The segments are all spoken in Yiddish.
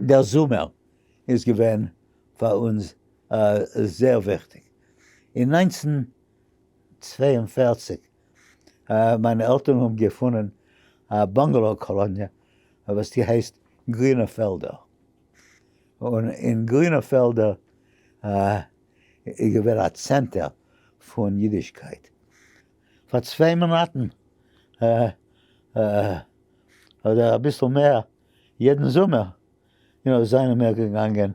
דער זומער איז געווען פאר אונז זייער וויכטיג. אין 1942 מיינע עלטערן האבן געפונען א bungalow קאלאניע וואס די הייסט גרינע פעלדער, און אין גרינע פעלדער איז געווען א צענטער פון אידישקייט. פאר 2 מאנאטן אדער אביסל מער יעדן זומער זענען מיר געגאנגען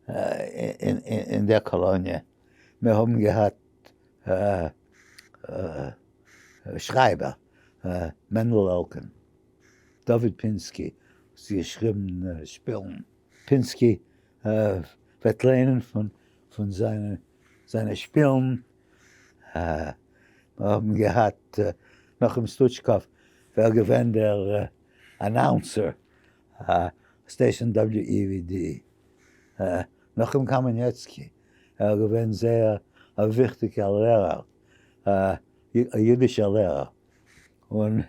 אין דער קאלאניע. מיר האבן געהאט שרייבער, מענדל עלקין, דוד פינסקי האט געשריבן שפילן. פינסקי וועט ליינען פון זיינע שפילן. מיר האבן געהאט נחום סטוטשקאוו, ווער געווען דער announcer, station WEVD. נחום קאמעניעצקי, ער איז געווען זייער א וויכטיגער לערער, א אידישער לערער, און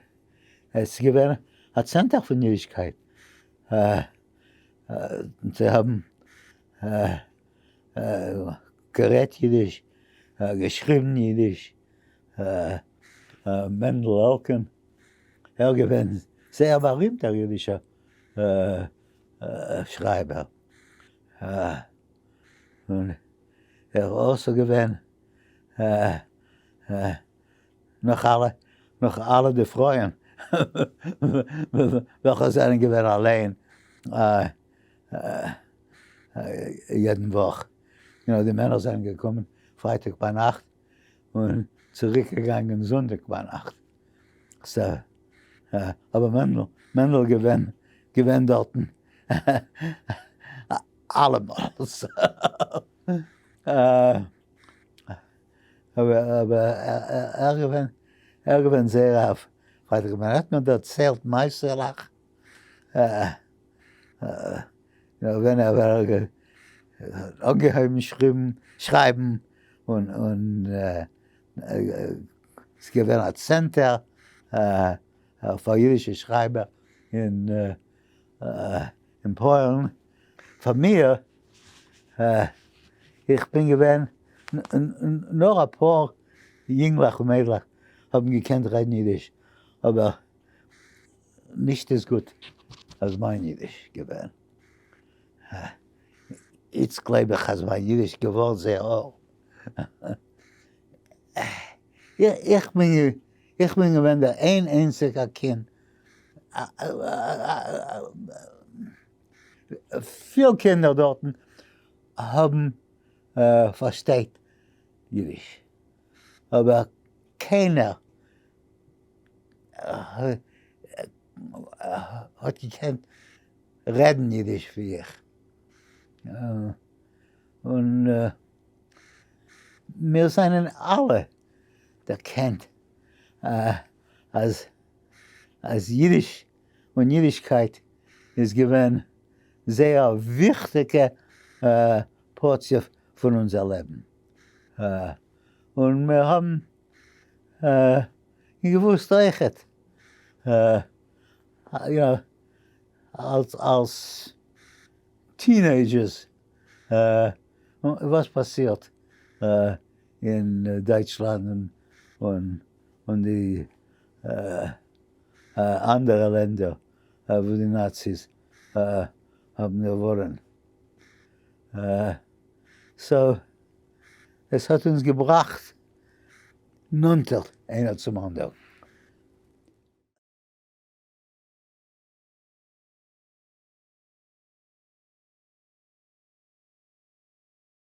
עס איז געווען א צענטער פון אידישקייט. זיי האבן גערעדט אידיש, געשריבן אידיש. מענדל עלקין, ער איז געווען זייער בארימטער אידישער שרייבער, און ער איז אויך געווען נאך אלע, נאך אלע די פרויען וועלכע זענען געווען אליין יעדן וואך, די מענער זענען געקומען פרייטאג ביינאכט און צוריק געגאנגען זונטאג ביינאכט. So, אבער מענדל, מענדל געווען, געווען דארטן אלעמאל. אבער ער געווען, ער געווען זייער א פרייליכער מענטש, ער האט מיר דערציילט מעשה'לעך ווען ער האט אנגעהויבן שרייבן און ס'איז געווען א צענטער פאר אידישע שרייבער אין פוילן. פאר מיר, איך בין געווען, נאר אפאר יונגלעך און מיידלעך האבן געקענט רעדן אידיש, אבער נישט איז גוט אז מיין אידיש געווען. איצט גלייב איך אז מיין אידיש געווארן זייער איך בין איך בין געווען דער איין איינציגער קינד, פיל קינדער דארטן האבן פארשטייט אידיש, אבער קיינער האט געקענט רעדן אידיש ווי איך, און מיר זענען אלע דערקענט אז אז אידיש און אידישקייט איז געווען זייער א וויכטיגע פארציע פון אונזער לעבן, און מיר האבן געוואוסט אויכעט אלס אלס teenagers וואס פאסירט אין דייטשלאנד און די אנדערע לענדער וואו די נאציס האבן געווארען. So עס האט אונז געבראכט נאנטער איינער צום אנדערן.